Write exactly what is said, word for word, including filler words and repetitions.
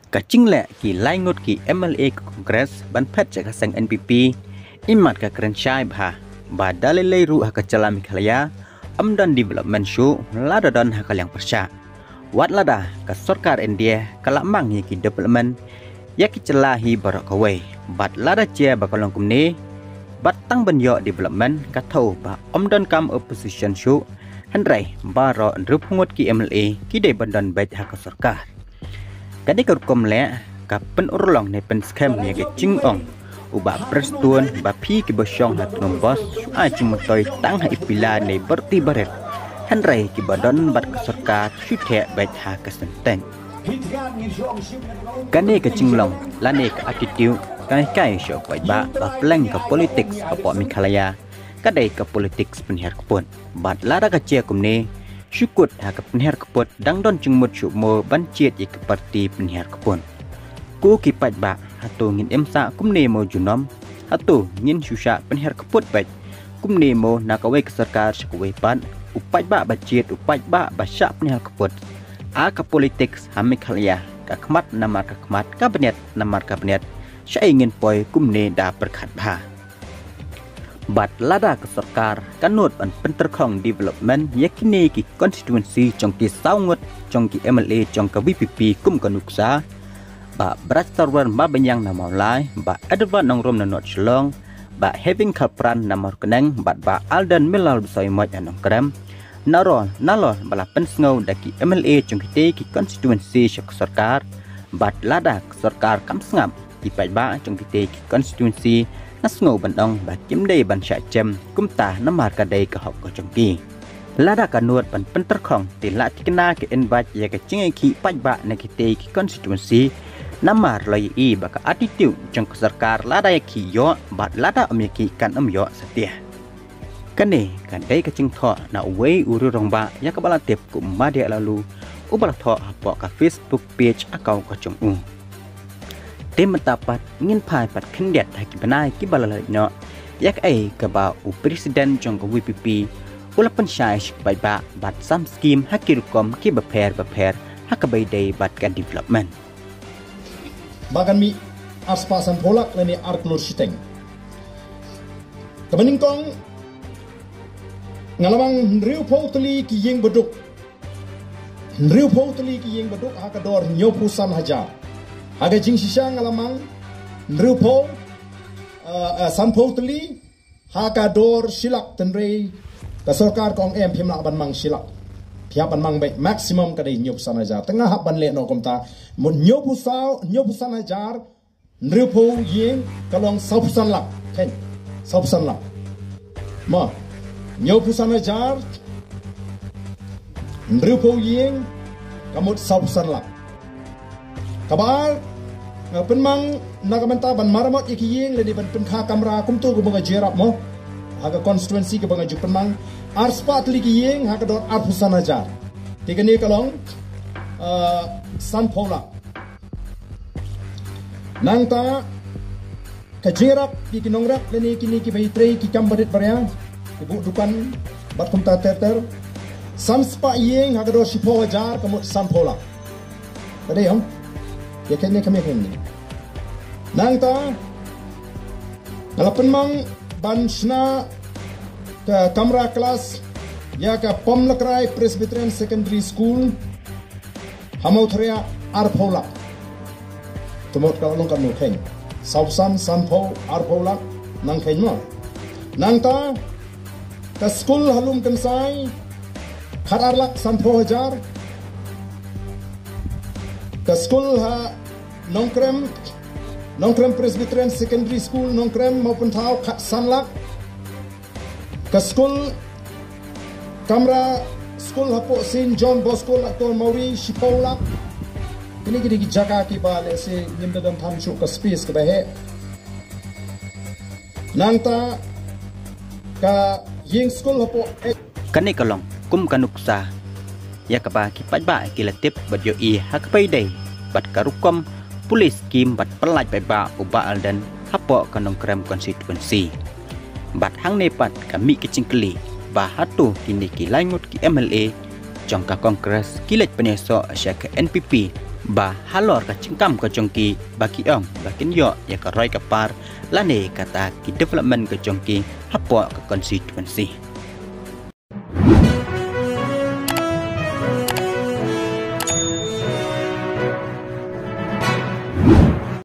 Ka jingleh ki lai ngut ki M L A ka Congress ban phet sha ka seng N P P, imat ka kren shai bha ba da lei lei ruh ha ka jylla Meghalaya ym don development shuh lada don ha ka liang pyrshah. Wat lada ka sorkar India ka la mang ïa ki development ïa ki jylla hi baroh kawei, bad lada jia ba ka long kumne, bad tang ban ïoh development ka thew ba ym don kam opposition shuh, hynrei baroh hynriewphew ngut ki M L A ki dei ban don beit ha ka sorkar. Kane ka rukom leh ka pynurlong ne pynskhem ïa ka jingong u Bah Prestone ba phi kiba shong ha Trembos shu ai jingmyntoi tang ha i pila ne barti barit, hynrei kiba don bad ka sorkar shu theh beit ha ka senteng. Kane ka jinglong lane ka attitude ka hikai sha u paidbah ba pleng ka politics hapoh Meghalaya ka dei ka politics pynhiar kput. Bad lada ka jia kumne, shu kut ha ka pynhiar kput, dang don jingmut shuh mo ban jied ïa ka parti pynhiar kput. Ko ki paidbah, hato ngin im sah kumne mo junom? Hato ngin shu shah pynhiar kput beit kumne mo na kawei ka sorkar sha kawei pat? U paidbah ba jied, u paidbah ba shah pynhiar kput. A ka politics ha Meghalaya, ka khmat namar ka khmat, ka bniat namar ka bniat. Shaei ngin poi kumne da pyrkhat bha? Bad lada ka sorkar ka nud ban pyntyrkhong development ïa kine ki constituency jong ki saw ngut jong ki M L A jong ka V P P kum ka nuksa, Bah Brightstarwell Marbaniang na Mawlai, Bah Edward Nongrum na North Shillong, Bah Heving Kharpran na Mawryngkneng, bad Bah Alden Miller Basaiawmoit na Nongkrem, nalor nalor ba la pynsngew da ki M L A jong kitei ki constituency sha ka sorkar, bad lada ka sorkar kam sngap, ki paidbah jong kitei ki constituency nga sngew ban ong ba kim dei ban shah jem kumta namar ka dei ka hok ka jong ki. Lada ka nud ban pyntyrkhong, te la thikna ka invite ïa ka jingïakhih paidbah na kitei ki constituency. Namar la ïohi ba ka attitude jong ka sorkar lada ïakhih ïoh, bad lada ym ïakhih kan ym ïoh satia. Kane ka dei ka jingthoh na uwei u riewrangbah ïa kaba la tip kum u Madiah Laloo, uba la thoh hapoh ka Facebook page account ka jong u. Te mynta pat ngin phai pat khyndiat ha ki bnai kiba la leit noh, ïa kaei kaba u president jong ka V P P u la pynshai sha ki paidbah bad sam skim ha ki rukom kiba pher ba pher ha kaba ïadei bad ka development. Ba kan mih arspah sanphew lak lane ar klur shiteng. Kaba nyngkong, nga la mang hynriewphew tylli ki ïing baduk. Hynriewphew tylli ki ïing baduk ha ka dor hynñiewphew san hajar. Ha ka jingshisha nga la mang hynriewphew, eh, eh, sanphew tylli ha ka dor shi lak, hynrei ka sorkar ka ong em, phim lah ban mang shi lak. Phi hap ban mang beit maximum ka dei hynñiewphew san hajar. Te nga hap ban leh noh kumta. Mut hynñiewphew saw, hynñiewphew san hajar, hynriewphew ïing ka long sawphew san lak. Kheiñ, sawphew san lak. Mo, hynñiewphew san hajar, hynriewphew ïing ka mut sawphew san lak. Kaba ar, nga pynmang na ka bynta ban maramot ïa ki ïing lane ban pynkha kamra kumto kaba nga ju ïarap mo. Ha ka constituency kaba nga ju pynmang arspah tylli ki ïing ha ka dor arphew san hajar. Te kane ka long, ah, sanphew lak. Nangta ka jingïarap ïa ki nongrep lane kine kiba ïatrei ki kam barit baria, ki buh dukan bad kumta ter ter, san spah ïing ha ka dor shiphew hajar, ka mut sanphew lak. Ka dei ong? Ïa kane ka mih kane. Nangta nga la pynmang ban shna ka kamra klas ïa ka Pamlakrai Presbyterian Secondary School ha Mawthria, arphew lak. Te mut ka long katno? Kheiñ, sawphew san, sanphew, arphew lak, nang kheiñ mo. Nangta ka skul ha Lumkynsai, khat ar lak sanphew hajar. Ka skul ha Nongkrem, Nongkrem Presbyterian Secondary School, Nongkrem, Mawpynthaw, khat san lak. Ka skul, kamra skul hapoh Saint John Bosco Laktol Mawri, shiphew lak. Kine ki dei ki jaka kiba lehse ngim da don than shuh ka space kaba heh. Nangta ka ïing skul hapoh, eh, kane ka long kum ka nuksa ïa kaba ki paidbah ki la tip bad ïohi ha kaba ïadei bad ka rukom pule skim bad pyllait paidbah u Bah Alden hapoh ka Nongkrem constituency. Bad hangne pat ka mih ka jingkylli ba hato kine ki lai ngut ki M L A jong ka Congress ki leit pynïasoh sha ka N P P ba halor ka jingkam ka jong ki ba ki ong ba kin ïoh ïa ka roi ka par lane kata ki development ka jong ki hapoh ka constituency.